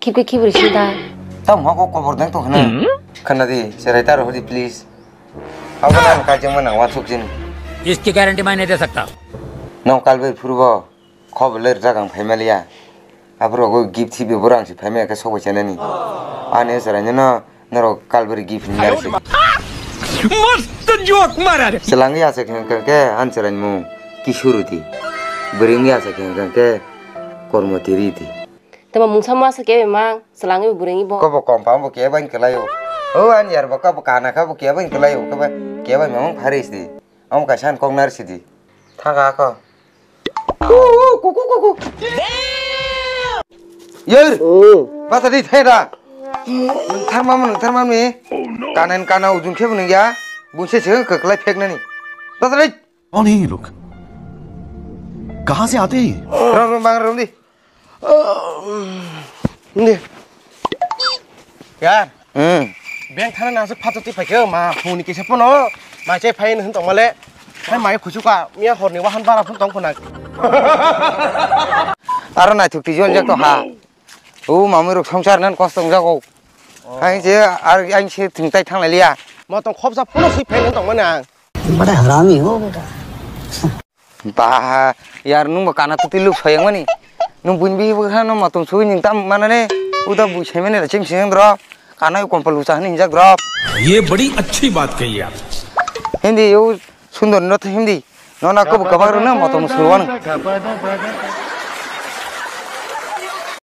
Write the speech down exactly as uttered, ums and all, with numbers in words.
Khibwi khibwi sida. Tamo ko kobor dang to khna. Khna di, cherai ta rohdi please. Abo na ka jeng mana wa suk jin. इसकी गारंटी मैं नहीं दे सकता। Nong kalbai phurubo. Khobor le rwjak ang phaimaliya. Aphuru gift thibwi borok ang se phaimaya khe sokbai chanani. Ani chwraino no norok kalbari gift hinwi narwkse. मस्त जोक मारा रे। Chwla wngya se khe hwnkhe ani chwraini mung Kishuru di. Bwrwi wngya se khe hwnkhe Kormoti ri di. Tamo mungsa masa kebe mang, chwla wngwi bwrwi wngwi bo. Kobo kompang bo kebeng kwlaio. O ani yar bo kobo kana kha bo kebeng kwlaio. Kobo kebeng mang pharis di. Amo kaisa ang kok narwkse di. Thaka ako. Yur. Bata di theda. Nang tharmam, nang tharmam ni. Kanen kana ujung khe bwnang ya. Bunse se kwklai phek nani. Bata di. कौन है ये लोग? कहाँ से आते हैं ये? Rom rom bang rom di. Ni. Yar. Hmm. Beng thana nang se phato ti phaikhe ma phone ni kisa phone o. Ma che phai hin tong male. Hai mai khuchu ka miya hor ni wahan bara phone tong phone. Aro naithok ti jon jak to ha. O mamui rok songchar nan kosto wng jago. Hai je ar ang se thung tai thang lai liya. Ma tong khop sa phone si phai hin tong mane ang. बड़ा हरामी हो बेटा। Ba, yar nwng bo kana twtwi luk soyang mani. Nwng buini bihik bwkha no motom sugwi nwng tam manane. Uda bui saimani da chim sing drop. Kana u kompol ucha hini hinjak drop. ये बड़ी अच्छी बात कही आप। Hindi u sundor no hindi. No na kobo kabak rwna motom suwan.